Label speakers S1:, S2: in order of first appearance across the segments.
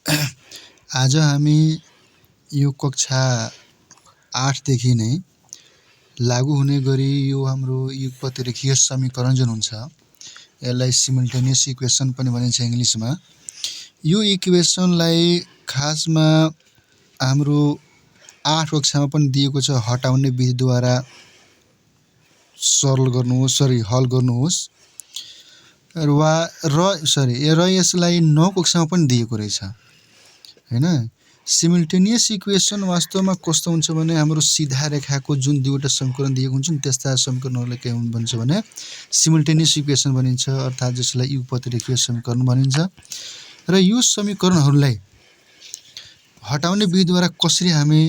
S1: आज हामी यो कक्षा 8 देखि नै लागू हुने गरी यो हाम्रो युगपत्रेखीय समीकरण जुन हुन्छ यसलाई सिमल्टेनियस इक्वेसन पनि भनिन्छ इङ्ग्लिसमा। यो इक्वेसनलाई खासमा हाम्रो 8 कक्षामा पनि दिएको छ, हटाउने विधिद्वारा हल गर्नुहोस् र यसलाई 9 कक्षामा पनि दिएको रहेछ हैन। सिमल्टेनियस इक्वेसन वास्तवमा कस्तो हुन्छ भने हाम्रो सीधा रेखाको जुन दुईवटा समीकरण दिएको हुन्छ नि त्यस्ता समीकरणहरूलाई के भन्छ भने सिमल्टेनियस इक्वेसन भनिन्छ, अर्थात् जसलाई युगपत्रेखीय समीकरण भनिन्छ। र यो समीकरणहरूलाई हटाउने विधिद्वारा कसरी हामी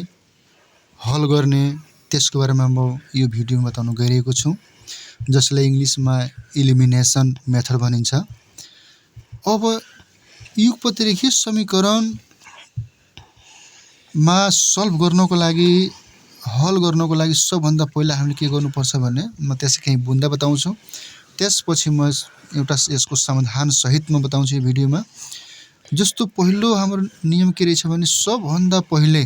S1: हल गर्ने त्यसको बारेमा म यो भिडियोमा बताउन गइरहेको छु, जसलाई इङ्ग्लिसमा इलिमिनेसन मेथड भनिन्छ। अब युगपत्रेखीय समीकरण मा सल्भ गर्नको लागि हल गर्नको लागि सबभन्दा पहिला हामीले के गर्नुपर्छ भने म त्यसै केही बुँदा बताउँछु, त्यसपछि म एउटा यसको समाधान सहित म बताउँछु यो भिडियोमा। जस्तो पहिलो हाम्रो नियम के रहेछ भने सबभन्दा पहिले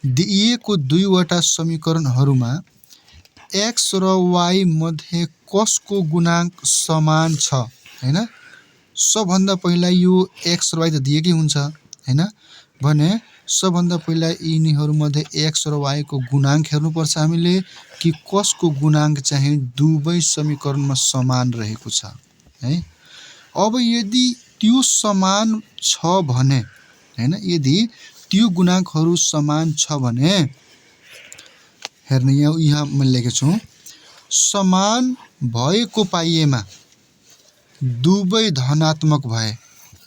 S1: दिइएको दुईवटा समीकरणहरूमा x र y मध्ये कसको गुणांक समान छ हैन। सबभन्दा पहिला यो x र y त दिएकै हुन्छ हैन भने सबभन्दा पहिला यिनीहरूमध्ये x र y को गुणांक हेर्नुपर्छ हामीले कि कसको गुणांक चाहिँ दुवै समीकरणमा समान रहेको छ है। अब यदि त्यो समान छ भने हैन, यदि त्यो गुणांकहरू समान छ भने हेर्नु यहाँ मैले लेखेको छु, समान भएको पाइएमा दुवै धनात्मक भए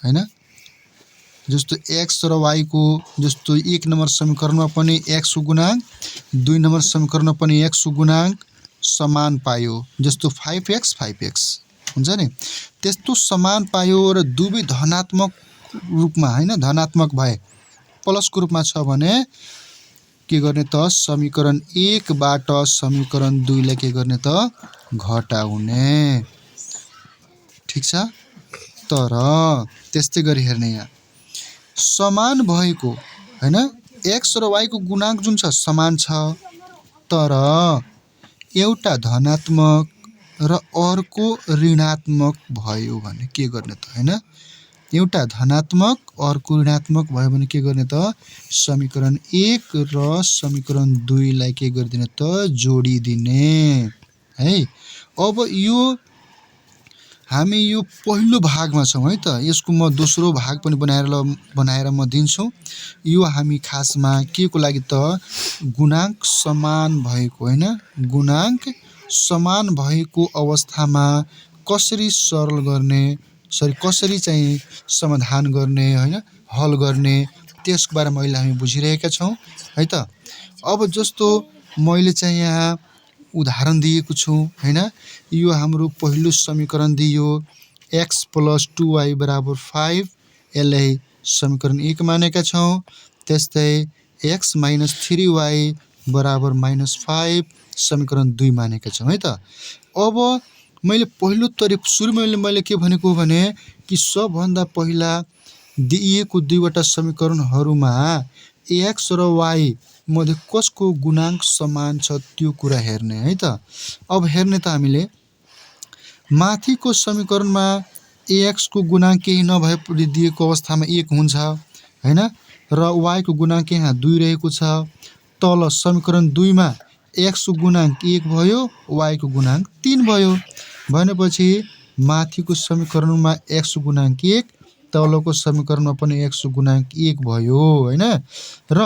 S1: हैन। जस्तो x र y को जस्तो 1 नम्बर समीकरणमा पनि x को गुणांक, 2 नम्बर समीकरणमा पनि x को गुणांक समान पायो, जस्तो 5x हुन्छ नि त्यस्तो समान पायो र दुवै धनात्मक रूपमा हैन धनात्मक भए प्लसको रूपमा छ भने के गर्ने त समीकरण 1 बाट समीकरण 2 लाई के गर्ने त घटाउने, ठीक छ। तर त्यस्तै गरी हेर्ने यहाँ समान भएको हैन x र y को गुणांक जुन छ समान छ, तर एउटा धनात्मक र अर्को ऋणात्मक भयो भने के गर्ने त हैन। एउटा धनात्मक अर्को ऋणात्मक भयो भने के गर्ने त समीकरण 1 र समीकरण 2 लाई के गरिदिने त जोडिदिने है। अब यो हामी यो पहिलो भागमा छौं है त, यसको म दोस्रो भाग पनि बनाएर म दिन्छु। यो हामी खासमा के को लागि त गुणांक समान भएको हैन, गुणांक समान भएको अवस्थामा कसरी सरल गर्ने कसरी चाहिँ समाधान गर्ने हैन हल गर्ने त्यसको बारेमा अहिले हामी बुझिरहेका छौं है त। अब जस्तो मैले चाहिँ यहाँ उदाहरण दिएको छु हैन, यो हाम्रो पहिलो समीकरण दियो x + 2y = 5, यसलाई समीकरण 1 मानेका छौं। त्यस्तै x - 3y = -5 समीकरण 2 मानेका छौं है त। अब मैले पहिलो सुरुमा मैले के भनेको भने कि सबभन्दा पहिला दिइएको दुईवटा समीकरणहरूमा x र y मध्ये कसको गुणांक समान छ त्यो कुरा हेर्ने है त। अब हेर्ने त हामीले माथिको समीकरणमा x को गुणांक केही नभए दिएको अवस्थामा 1 हुन्छ हैन र y को गुणांक यहाँ 2 रहेको छ। तल समीकरण 2 मा x को गुणांक 1 भयो, y को गुणांक 3 भयो भनेपछि माथिको समीकरणमा x को गुणांक 1, तलको समीकरणमा पनि x को गुणांक 1 भयो हैन। र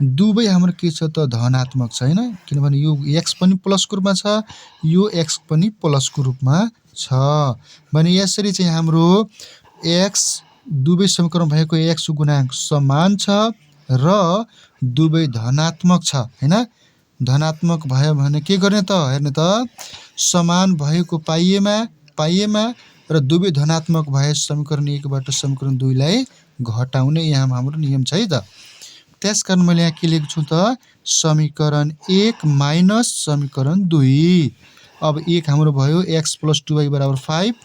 S1: दुवै हाम्रो के छ त धनात्मक छ हैन, किनभने यो x पनि प्लसको रूपमा छ, यो x पनि प्लसको रूपमा छ भने यसरी चाहिँ हाम्रो x दुवै समीकरण भएको x को गुणांक समान छ र दुवै धनात्मक छ हैन। धनात्मक भयो भने के गर्ने त हेर्ने त समान भएको पाइएमा र दुवै धनात्मक भए समीकरण 1 बाट समीकरण 2 लाई घटाउने यहाँ हाम्रो नियम छ है त। त्यसकारण मैले यहाँ के लेख्छु त समीकरण 1 - समीकरण 2। अब 1 हाम्रो भयो x + 2y = 5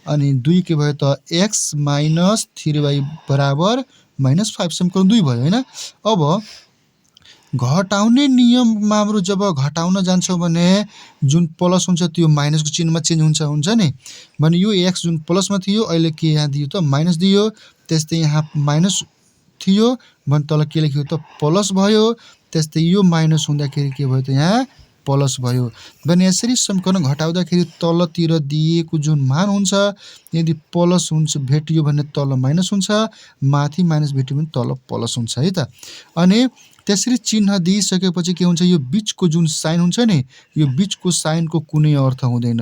S1: अनि 2 के भयो त x - 3y = माइनस 5 समीकरण 2 भयो हैन। अब घटाउने नियममा हाम्रो जब घटाउन जान्छौँ भने जुन प्लस हुन्छ त्यो माइनसको चिन्हमा चेन्ज हुन्छ नि। भने यो x जुन प्लसमा थियो अहिले के यहाँ दियो त माइनस दियो, त्यस्तै यहाँ माइनस थियो भने तल के लेख्यो त प्लस भयो, त्यस्तै यो माइनस हुँदाखेरि के भयो त यहाँ प्लस भयो। भने यसरी समीकरण घटाउँदाखेरि तलतिर दिएको जुन मान हुन्छ यदि प्लस हुन्छ भेटियो भने तल माइनस हुन्छ, माथि माइनस भेट्यो भने तल प्लस हुन्छ है त। अनि त्यसरी चिन्ह दिइसकेपछि के हुन्छ यो बीचको जुन साइन हुन्छ नि यो बीचको साइनको कुनै अर्थ हुँदैन,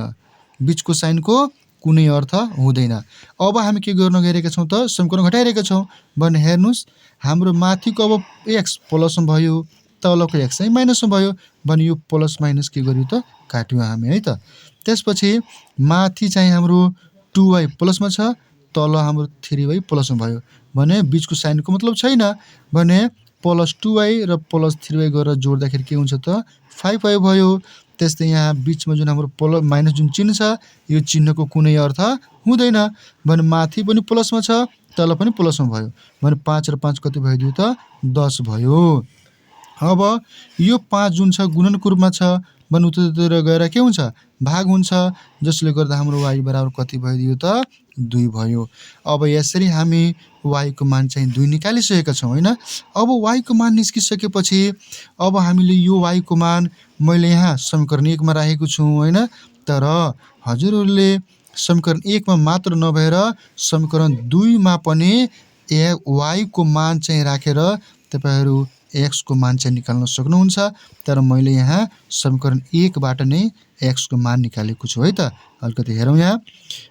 S1: बीचको साइनको कुनै अर्थ हुँदैन। अब हामी के गर्न गइरहेका छौँ त समीकरण घटाइरहेका छौँ भने हेर्नुस् हाम्रो माथिको अब x प्लसमा भयो, तलको x चाहिँ माइनसमा भयो भने यो प्लस माइनस के गर्यो त काट्यौँ हामी है त। त्यसपछि माथि चाहिँ हाम्रो 2y प्लसमा छ, तल हाम्रो 3y प्लसमा भयो भने बीचको साइनको मतलब छैन। भने प्लस 2y र प्लस 3y गरेर जोड्दाखेरि के हुन्छ त 5y भयो। त्यस्तै यहाँ बीचमा जुन हाम्रो माइनस जुन चिन्ह छ यो चिन्हको कुनै अर्थ हुँदैन। भने माथि पनि प्लसमा छ, तल पनि प्लसमा भयो भने 5 र 5 कति भइदियो त 10 भयो। अब यो 5 जुन छ गुणनको रूपमा छ भने उतातिर गएर के हुन्छ भाग हुन्छ, जसले गर्दा हाम्रो y बराबर कति भइदियो त 2 भयो। अब यसरी हामी y को मान चाहिँ 2 निकालिसकेका छौँ हैन। अब y को मान निस्किसकेपछि अब हामीले यो y को मान मैले यहाँ समीकरण 1 मा राखेको छु हैन। तर हजुरहरूले समीकरण 1 मा मात्र नभएर समीकरण 2 मा पनि y को मान चाहिँ राखेर तपाईहरु x को मान चाहिँ निकाल्न सक्नुहुन्छ। तर मैले यहाँ समीकरण 1 बाट नै x को मान निकालेको छु है त। अलिकति हेरौँ यहाँ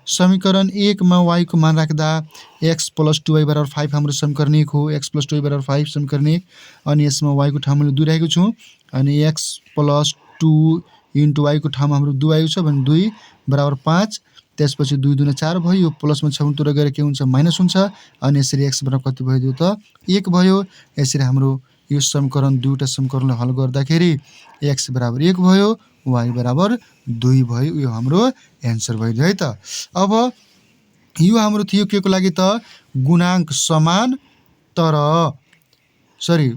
S1: समीकरण 1 मा y को मान राख्दा x + 2y = 5 हाम्रो समीकरण 1 हो। x + 2y = 5 समीकरण 1 अनि यसमा y को ठाउँमा मैले 2 राखेको छु अनि x + 2 * y को ठाउँमा हाम्रो 2 आएको छ भने 2 = 5। त्यसपछि 2 × 2 = 4 भयो, यो प्लसमा 6 तिर गएर के हुन्छ माइनस हुन्छ अनि यसरी x बराबर कति भइदियो त 1 भयो। यसरी हाम्रो यो समीकरण दुईटा समीकरणलाई हल गर्दाखेरि x बराबर 1 भयो, y बराबर 2 भयो। यो हाम्रो एन्सर भइदियो है त। अब यो हाम्रो थियो के को लागि त गुणांक समान तर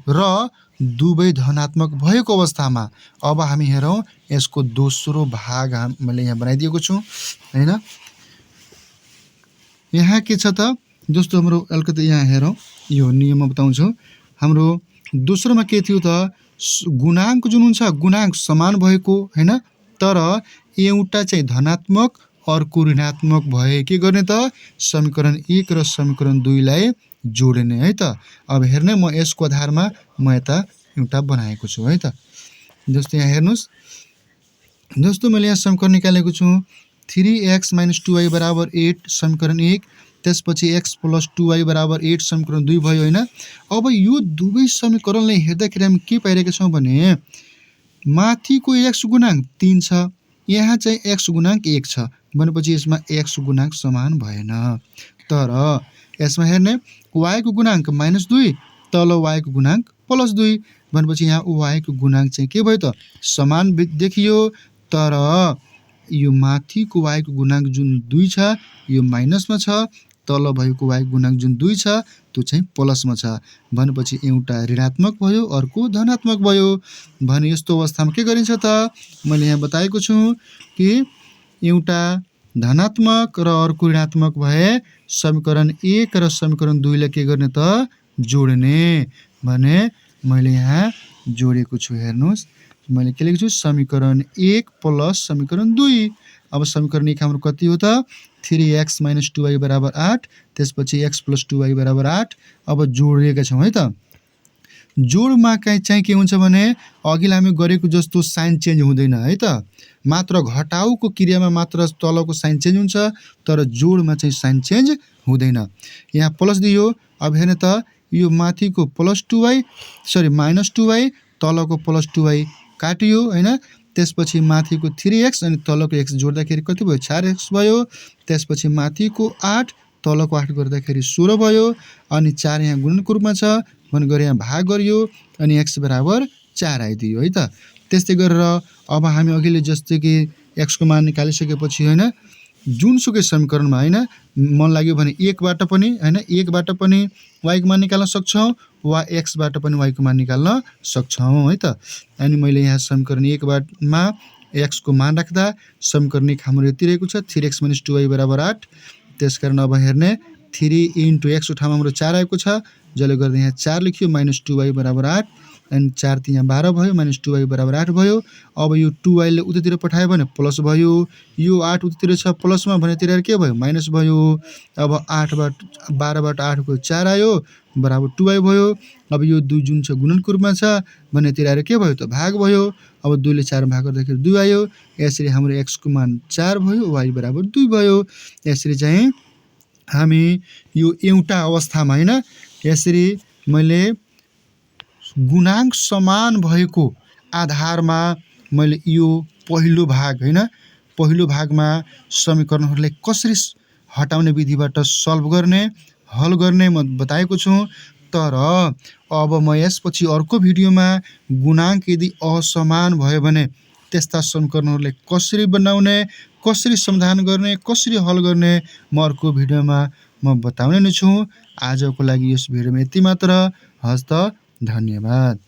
S1: र दुवै धनात्मक भएको अवस्थामा। अब हामी हेरौँ यसको दोस्रो भाग मैले यहाँ बनाइदिएको छु हैन। यहाँ के छ त दोस्तों हाम्रो अलिकति यहाँ हेरौँ यो नियममा बताउँछु। हाम्रो दोस्रोमा के थियो त गुणांक जुन हुन्छ गुणांक समान भएको हैन, तर एउटा चाहिँ धनात्मक अर्को ऋणात्मक भए के गर्ने त समीकरण 1 र समीकरण 2 लाई जोड्ने है त। अब हेर्ने म यसको आधारमा म यता एउटा बनाएको छु है त। दोस्तों यहाँ हेर्नुस् दोस्तों मैले यहाँ समीकरण निकालेको छु 3x - 2y = 8 समीकरण 1। त्यसपछि x + 2y = 8 समीकरण 2 भयो हैन। अब यो दुवै समीकरणलाई हेर्दाखेरि हामी के पाइरहेका छौं भने माथिको x गुणांक 3 छ, यहाँ चाहिँ x गुणांक 1 छ भनेपछि यसमा x गुणांक समान भएन। तर यसमा हेर्ने y को गुणांक -2, तल y को गुणांक +2 भनेपछि यहाँ y को गुणांक चाहिँ के भयो त समान देखियो। तर यो माथिको y को गुणांक जुन 2 छ यो माइनसमा छ, तल भएको y गुणांक जुन 2 छ त्यो चाहिँ प्लसमा छ भनेपछि एउटा ऋणात्मक भयो अर्को धनात्मक भयो। भने यस्तो अवस्थामा के गरिन्छ त मैले यहाँ बताएको छु कि एउटा धनात्मक र अर्को ऋणात्मक भए समीकरण 1 र समीकरण 2 लाई के गर्ने त जोड्ने। भने मैले यहाँ जोडेको छु हेर्नुस् मैले के लेखेको छु समीकरण 1 + समीकरण 2। अब समीकरण 1 हाम्रो कति हो त 3x - 2y = 8, त्यसपछि x + 2y = 8। अब जोडिएका छौं है त। जोडमा चाहिँ के हुन्छ भने अघिल्यै हामी गरेको जस्तो साइन चेन्ज हुँदैन है त। मात्र घटाउको क्रियामा मात्र तलको साइन चेन्ज हुन्छ तर जोडमा चाहिँ साइन चेन्ज हुँदैन। यहाँ प्लस दियो, अब हेर्ने त यो माथिको -2y तलको +2y काटियो हैन। त्यसपछि माथिको 3x अनि तलको x जोड्दाखेरि कति भयो 4x भयो। त्यसपछि माथिको 8 तलको 8 गर्दाखेरि 16 भयो अनि 4 यहाँ गुणनको रूपमा छ भने गरे यहाँ भाग गरियो अनि x बराबर 4 आइदियो है त। त्यस्तै गरेर अब हामी अघिले जस्तो कि x को मान निकालिसकेपछि हैन जुनसुकै समीकरणमा हैन मन लाग्यो भने 1 बाट पनि हैन 1 बाट पनि y को मान निकाल्न सक्छौं वा x बाट पनि y को मान निकाल्न सक्छौं है त। अनि मैले यहाँ समीकरण 1 मा x को मान राख्दा समीकरण 1 हाम्रो यति रहेको छ 3x - 2y = 8। त्यसकारण अब हेर्ने 3 * x को ठाउँमा हाम्रो 4 आएको छ जसले गर्दा यहाँ 4 लेखियो -2y = 8 अनि 4 * 3 = 12 भयो -2y = 8 भयो। अब यो 2y ले उतातिर पठायो भने प्लस भयो यो 8 उतातिर छ प्लसमा भनेतिर के भयो माइनस भयो। अब 8 बाट 12 बाट 8 को 4 आयो बराबर 2y भयो। अब यो 2 जुन छ गुणनको रूपमा छ भने तिर आएर के भयो त भाग भयो। अब 2 ले 4 भाग गर्दाखेरि 2 आयो। यसरी हाम्रो x को मान 4 भयो y = 2 भयो। यसरी चाहिँ हामी यो एउटा अवस्थामा हैन यसरी मैले गुणांक समान भएको आधारमा मैले यो पहिलो भाग हैन पहिलो भागमा समीकरणहरूलाई कसरी हटाउने विधिबाट सल्भ गर्ने हल गर्ने म बताएको छु। तर अब म यसपछि अर्को भिडियोमा गुणांक यदि असमान भयो भने त्यस्ता समीकरणहरूलाई कसरी बनाउने कसरी समाधान गर्ने कसरी हल गर्ने म अर्को भिडियोमा म बताउने नै छु। आजको लागि यस भिडियोमा यति मात्र। हस्त धन्यवाद।